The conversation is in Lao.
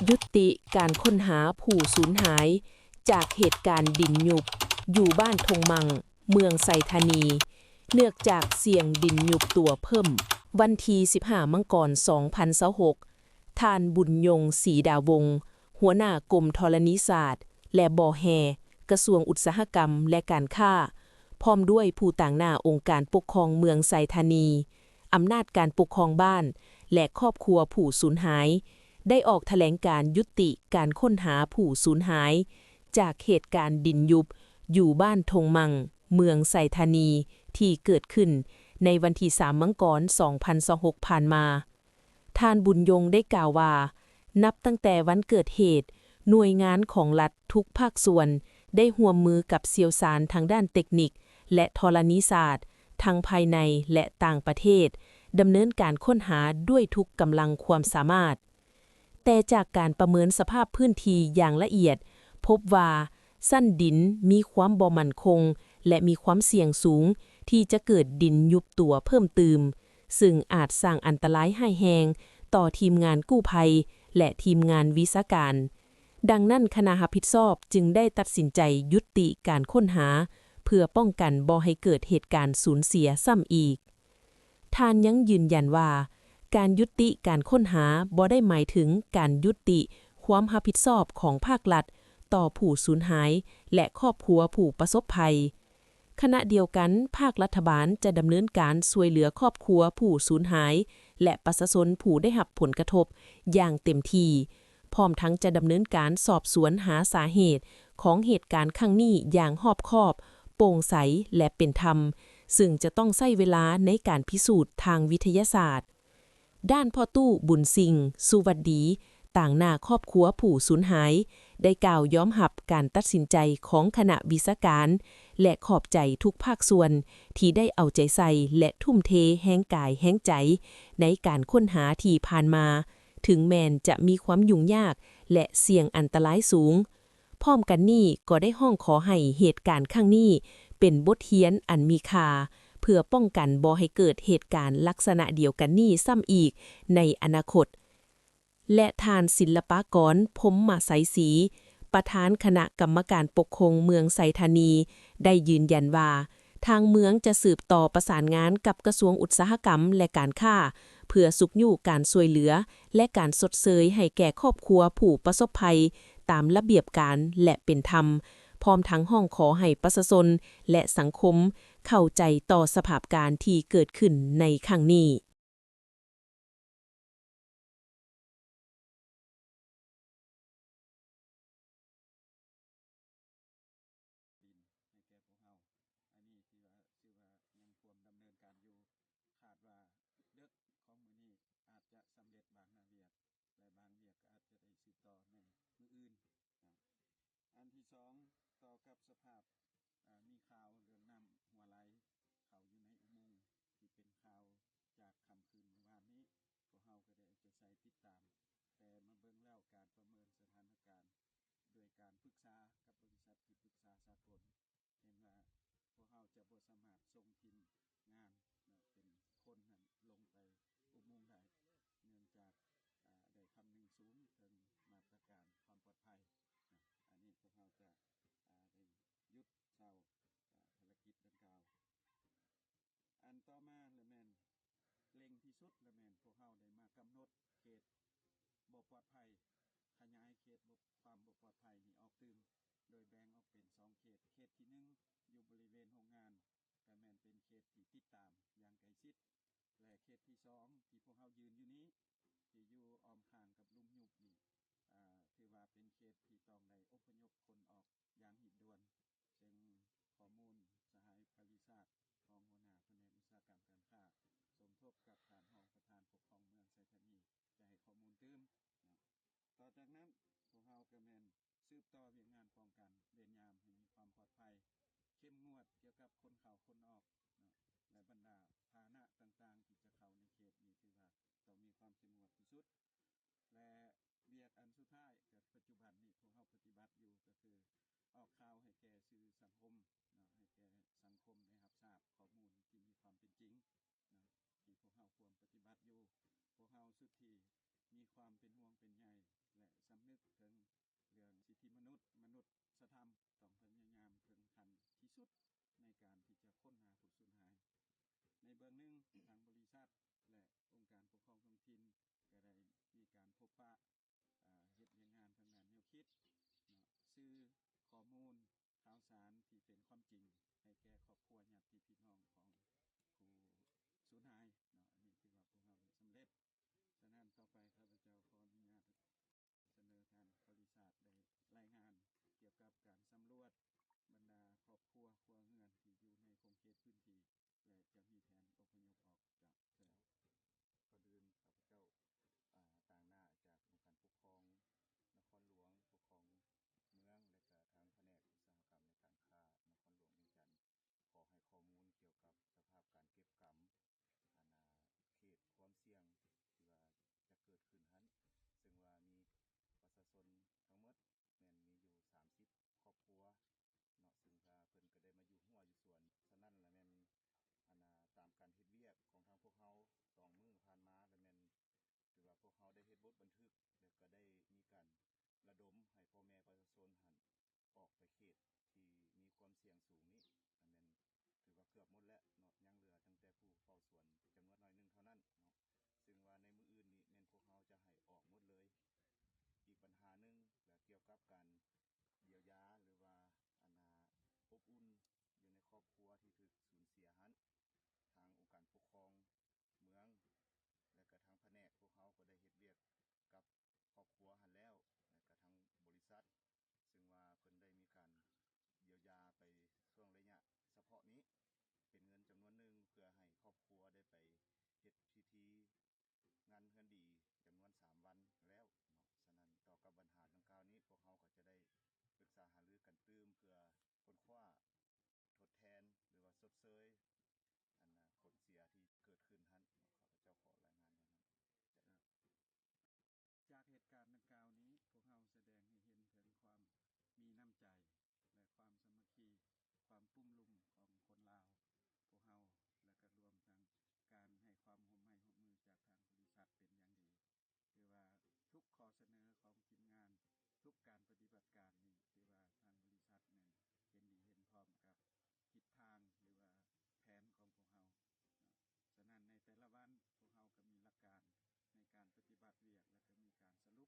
ຍຸຕິການຄົ້ນຫາຜູ້ສູນຫາຍຈາກເຫດການດິນຍຸບຢູ່ບ້ານທົ່ງມັ່ງ ເມືອງໄຊທານີ ເນື່ອງຈາກສ່ຽງດິນຍຸບຕົວເພີ່ມ. ວັນທີສິບຫ້າ ມັງກອນ ສອງພັນຊາວຫົກ ທ່ານ ບຸນຍົງ ສີດາວົງ ຫົວໜ້າກົມທໍລະນີສາດ ແລະ ບໍ່ແຮ່ ກະຊວງອຸດສາຫະກຳ ແລະ ການຄ້າ ພ້ອມດ້ວຍຜູ້ຕາງໜ້າອົງການປົກຄອງເມືອງໄຊທານີ, ອຳນາດການປົກຄອງບ້ານ ແລະ ຄອບຄົວຜູ້ສູນຫາຍ ໄດ້ອອກຖະແຫຼງການຍຸຕິການຄົ້ນຫາຜູ້ສູນຫາຍຈາກເຫດການດິນຍຸບຢູ່ບ້ານທົ່ງມັ່ງ ເມືອງໄຊທານີ ທີ່ເກີດຂຶ້ນໃນວັນທີສາມ ມັງກອນ ສອງພັນຊາວຫົກ ຜ່ານມາ. ທ່ານ ບຸນຍົງ ໄດ້ກ່າວວ່າ ນັບຕັ້ງແຕ່ວັນເກີດເຫດ, ໜ່ວຍງານຂອງລັດທຸກພາກສ່ວນໄດ້ຮ່ວມມືກັບຊ່ຽວຊານທາງດ້ານເຕັກນິກ ແລະ ທໍລະນີສາດ ທັງພາຍໃນ ແລະ ຕ່າງປະເທດ ດຳເນີນການຄົ້ນຫາດ້ວຍທຸກກຳລັງຄວາມສາມາດ. ແຕ່ຈາກການປະເມີນສະພາບພື້ນທີ່ຢ່າງລະອຽດ, ພົບວ່າຊັ້ນດິນມີຄວາມບໍ່ໝັ້ນຄົງ ແລະ ມີຄວາມສ່ຽງສູງທີ່ຈະເກີດດິນຍຸບຕົວເພີ່ມຕື່ມ, ຊຶ່ງອາດສ້າງອັນຕະລາຍຮ້າຍແຮງຕໍ່ທີມງານກູ້ໄພ ແລະ ທີມງານວິຊາການ. ດັ່ງນັ້ນ, ຄະນະຮັບຜິດຊອບຈຶ່ງໄດ້ຕັດສິນໃຈຍຸຕິການຄົ້ນຫາ ເພື່ອປ້ອງກັນບໍ່ໃຫ້ເກີດເຫດການສູນເສຍຊ້ຳອີກ. ທ່ານຍັງຢືນຢັນວ່າ ການຍຸຕິການຄົ້ນຫາບໍ່ໄດ້ໝາຍເຖິງການຍຸຕິຄວາມຮັບຜິດຊອບຂອງພາກລັດຕໍ່ຜູ້ສູນຫາຍ ແລະ ຄອບຄົວຜູ້ປະສົບໄພ. ຂະນະດຽວກັນ, ພາກລັດຖະບານຈະດຳເນີນການຊ່ວຍເຫຼືອຄອບຄົວຜູ້ສູນຫາຍ ແລະ ປະຊາຊົນຜູ້ໄດ້ຮັບຜົນກະທົບຢ່າງເຕັມທີ່, ພ້ອມທັງຈະດຳເນີນການສອບສວນຫາສາເຫດຂອງເຫດການຄັ້ງນີ້ຢ່າງຮອບຄອບ, ໂປ່ງໃສ ແລະ ເປັນທຳ, ຊຶ່ງຈະຕ້ອງໃຊ້ເວລາໃນການພິສູດທາງວິທະຍາສາດ. ດ້ານພໍ່ຕູ້ ບຸນສິ່ງ ສຸວັດດີ ຕາງໜ້າຄອບຄົວຜູ້ສູນຫາຍ ໄດ້ກ່າວຍອມຮັບການຕັດສິນໃຈຂອງຄະນະວິຊາການ ແລະ ຂອບໃຈທຸກພາກສ່ວນທີ່ໄດ້ເອົາໃຈໃສ່ ແລະ ທຸ່ມເທແຮງກາຍແຮງໃຈໃນການຄົ້ນຫາທີ່ຜ່ານມາ, ເຖິງແມ່ນຈະມີຄວາມຫຍຸ້ງຍາກ ແລະ ສ່ຽງອັນຕະລາຍສູງ. ພ້ອມກັນນີ້ກໍໄດ້ຮ້ອງຂໍໃຫ້ເຫດການຄັ້ງນີ້ເປັນບົດຮຽນອັນມີຄ່າ ເພື່ອປ້ອງກັນບໍ່ໃຫ້ເກີດເຫດການລັກສະນະດຽວກັນນີ້ຊ້ຳອີກໃນອະນາຄົດ. ແລະ ທ່ານ ສິນລະປາກອນ ພົມມະໄຊສີ ປະທານຄະນະກຳມະການປົກຄອງເມືອງໄຊທານີ ໄດ້ຢືນຢັນວ່າ ທາງເມືອງຈະສືບຕໍ່ປະສານງານກັບກະຊວງອຸດສາຫະກຳ ແລະ ການຄ້າ ເພື່ອຊຸກຍູ້ການຊ່ວຍເຫຼືອ ແລະ ການຊົດເຊີຍໃຫ້ແກ່ຄອບຄົວຜູ້ປະສົບໄພຕາມລະບຽບການ ແລະ ເປັນທຳ, ພ້ອມທັງຮ້ອງຂໍໃຫ້ປະຊາຊົນ ແລະ ສັງຄົມເຂົ້າໃຈຕໍ່ສະພາບການທີ່ເກີດຂຶ້ນໃນຄັ້ງນີ້. ດິນໃຫ້ແກ່ພວກເຮົາ. ອັນນີ້ທີ່ວ່າ ຖືວ່າຍັງຄວມດຳເນີນການຢູ່. ຄາດວ່າເດິກຂອງມື້ນີ້ອາດຈະສຳເລັດບາງໜ້າວຽກ ແລະ ບາງວຽກກໍອາດຈະໄດ້ສືບຕໍ່ໃນມື້ອື່ນ. ອັນທີສອງ, ຕໍ່ກັບສະພາບ ອາ ມີຂ່າວເລື່ອງນ້ຳຮົ່ວໄຫຼເຂົ້າຢູ່ໃນອຸໂມງ ທີ່ເປັນຂ່າວຈາກຄ່ຳຄືນມື້ວານນີ້, ພວກເຮົາກໍໄດ້ເອົາໃຈໃສ່ຕິດຕາມ, ແຕ່ມາເບິ່ງແລ້ວການປະເມີນສະຖານະການ ໂດຍການປຶກສາກັບບໍລິສັດທີ່ປຶກສາສາກົນ ເຫັນວ່າພວກເຮົາຈະບໍ່ສາມາດສົ່ງທີມງານເນາະ ເປັນຄົນຫັ້ນລົງໄປອຸໂມງໄດ້ ເນື່ອງຈາກ ອາ ໄດ້ຄຳນຶງສູງເຖິງມາດຕະການຄວາມປອດໄພເນາະ. ອັນນີ້ພວກເຮົາຈະ ອາ ໄດ້ຢຸດເຊົາ ອາ ພາລະກິດດັ່ງກ່າວ. ອັນຕໍ່ມາລະແມ່ນ ເລັ່ງທີ່ສຸດລະແມ່ນພວກເຮົາໄດ້ມາກຳນົດເຂດບໍ່ປອດໄພ, ຂະຫຍາຍເຂດບໍ່ ຄວາມບໍ່ປອດໄພນີ້ອອກຕື່ມ, ໂດຍແບ່ງອອກເປັນສອງເຂດ. ເຂດທີໜຶ່ງ ຢູ່ບໍລິເວນໂຮງງານ ກະແມ່ນເປັນເຂດທີ່ຕິດຕາມຢ່າງໃກ້ຊິດ ແລະ ເຂດທີສອງ ທີ່ພວກເຮົາຢືນຢູ່ນີ້ ທີ່ຢູ່ອ້ອມຂ້າງກັບຫຼຸມຍຸບນີ້ ອາ ຖືວ່າເປັນເຂດທີ່ຕ້ອງໄດ້ອົບພະຍົບຄົນອອກຢ່າງຮີບດ່ວນ. ເຊິ່ງຂໍ້ມູນສະຫາຍ ປະລິສາດ ຮອງຫົວໜ້າພະແນກອຸດສາຫະກຳການຄ້າ ສົມທົບກັບທ່ານຮອງປະທານປົກຄອງເມືອງໄຊທານີ ຈະໃຫ້ຂໍ້ມູນຕື່ມ. ຕໍ່ຈາກນັ້ນ ພວກເຮົາກໍແມ່ນສືບຕໍ່ວຽກງານປ້ອງກັນເວນຍາມໃຫ້ມີຄວາມປອດໄພ, ເຂັ້ມງວດກ່ຽວກັບຄົນເຂົ້າຄົນອອກເນາະ ແລະ ບັນດາພາຫະນະຕ່າງໆທີ່ຈະເຂົ້າໃນເຂດນີ້ ຖືວ່າຕ້ອງມີຄວາມເຂັ້ມງວດທີ່ສຸດ. ແລະ ວຽກອັນສຸດທ້າຍ ກໍປັດຈຸບັນນີ້ພວກເຮົາປະຕິບັດຢູ່ ກໍຄືອອກຂ່າວໃຫ້ແກ່ສື່ສັງຄົມເນາະ ໃຫ້ແກ່ສັງຄົມໄດ້ຮັບຊາບຂໍ້ມູນທີ່ມີຄວາມເປັນຈິງເນາະ ທີ່ພວກເຮົາຄວນປະຕິບັດຢູ່. ພວກເຮົາສຸດທີ່ມີຄວາມເປັນຫ່ວງເປັນໃຍ ແລະ ສຳ ມະນຸດສະທຳ ຕ້ອງພະຍາຍາມເຖິງຂັ້ນທີ່ສຸດ ໃນການທີ່ຈະຄົ້ນຫາຜູ້ສູນຫາຍ. ໃນເບື້ອງໜຶ່ງ ທາງບໍລິສັດ ແລະ ອົງການປົກຄອງທ້ອງຖິ່ນ ກໍໄດ້ມີການພົບປະ ເຮັດວຽກງານທາງດ້ານແນວຄິດເນາະ ສື່ຂໍ້ມູນຂ່າວສານທີ່ເປັນຄວາມຈິງ ໃຫ້ແກ່ຄອບຄົວຍາດຕິພີ່ນ້ອງຂອງຜູ້ສູນຫາຍເນາະ. ອັນນີ້ຖືວ່າພວກເຮົາໄດ້ສຳເລັດ. ສະນັ້ນ ຕໍ່ໄປຂ້າພະເຈົ້າຂໍອະນຸຍາດສະເໜີທ່ານປະລິຊາດໄດ້ລາຍງານກ່ຽວກັບການສຳຫຼວດບັນດາຄອບຄົວຄົວເຮືອນທີ່ຢູ່ໃນຂົງເຂດພື້ນທີ່ ແລະ ຈະມີແຜນອົບພະຍົບອອກ. ເຈົ້າ ເຊີນ. ກ່ອນອື່ນ ຂ້າພະເຈົ້າ ອາ ຕາງໜ້າຈາກອົງການປົກຄອງນະຄອນຫຼວງ, ປົກຄອງເມືອງ ແລະ ກະທາງພະແນກອຸດສາຫະກຳ ແລະ ການຄ້ານະຄອນຫຼວງວຽງຈັນ ຂໍໃຫ້ຂໍ້ມູນກ່ຽວກັບສະພາບການເກັບກຳ ອັນນາ ເຂດຄວາມສ່ຽງທີ່ວ່າຈະເກີດຂຶ້ນຫັ້ນ ເຊິ່ງວ່າມີປະຊາຊົນທັງໝົດແມ່ນມີຢູ່ສາມສິບຄອບຄົວເນາະ ເຊິ່ງວ່າເພິ່ນກໍໄດ້ມາຢູ່ຮົ້ວຢູ່ສວນ. ສະນັ້ນລະແມ່ນ ອັນນາ ຕາມການເຮັດວຽກຂອງທາງພວກເຮົາສອງມື້ຜ່ານມາລະແມ່ນ ຖືວ່າພວກເຮົາໄດ້ເຮັດບົດບັນທຶກ ແລະ ກໍໄດ້ມີການລະດົມໃຫ້ພໍ່ແມ່ປະຊາຊົນຫັ້ນ ອອກໄປເຂດທີ່ມີຄວາມສ່ຽງສູງນີ້ ແມ່ນຖືວ່າເກືອບໝົດແລ້ວເນາະ ຍັງເຫຼືອຕັ້ງແຕ່ຜູ້ເຝົ້າສວນຈຳນວນໜ້ອຍໜຶ່ງເທົ່ານັ້ນເນາະ ເຊິ່ງວ່າໃນມື້ອື່ນນີ້ແມ່ນພວກເຮົາຈະໃຫ້ອອກໝົດເລີຍ. ອີກບັນຫາໜຶ່ງ ແລະ ກ່ຽວກັບການຢຽວຢາ ຫຼືວ່າ ອັນນາ ອົບອຸ່ນຢູ່ໃນຄອບຄົວທີ່ຖືກສູນເສຍຫັ້ນ ທາງອົງການປົກຄອງເມືອງ ແລະ ກະທາງພະແນກພວກເຮົາກໍໄດ້ເຮັດວຽກກັບຄອບຄົວຫັ້ນແລ້ວ ແລະ ກະທາງບໍລິສັດ ເຊິ່ງວ່າເພິ່ນໄດ້ມີການຢຽວຢາໄປຊ່ວງໄລຍະສະເພາະນີ້ ເປັນເງິນຈຳນວນໜຶ່ງ ເພື່ອໃຫ້ຄອບຄົວໄດ້ໄປເຮັດພິທີງານເຮືອນດີຈຳນວນສາມວັນແລ້ວເນາະ. ສະນັ້ນ ຕໍ່ກັບບັນຫາດັ່ງກ່າວນີ້ ພວກເຮົາກໍຈະໄດ້ປຶກສາຫາລືກັນຕື່ມ ເພື່ອຄົ້ນຄວ້າທົດແທນ ຫຼືວ່າຊົດເຊີຍ ອັນນາ ຜົນເສຍທີ່ເກີດຂຶ້ນຫັ້ນເນາະ. ຂ້າພະເຈົ້າຂໍລາຍງານແນວນັ້ນ. ຈາກເຫດການດັ່ງກ່າວນີ້ ພວກເຮົາສະແດງໃຫ້ເຫັນເຖິງຄວາມມີນ້ຳໃຈ ແລະ ຄວາມສາມັກຄີ ຄວາມປຸ້ມລຸມຂອງຄົນລາວພວກເຮົາ ແລະ ກະລວມທັງການໃຫ້ຄວາມຮ່ວມໄມ້ຮ່ວມມືຈາກທາງບໍລິສັດເປັນຢ່າງດີ. ຖືວ່າທຸກຂໍ້ສະເໜີຂອງທີມງານ ທຸກການປະຕິບັດການນີ້ ຖືວ່າທາງບໍລິສັດແມ່ນເຫັນດີເຫັນພ້ອມກັບທິດທາງ ຫຼືວ່າແຜນຂອງພວກເຮົາເນາະ. ສະນັ້ນ ໃນແຕ່ລະວັນ ພວກເຮົາກໍມີຫຼັກການໃນການປະຕິບັດວຽກ ແລະ ກໍມີການສະຫຼຸບ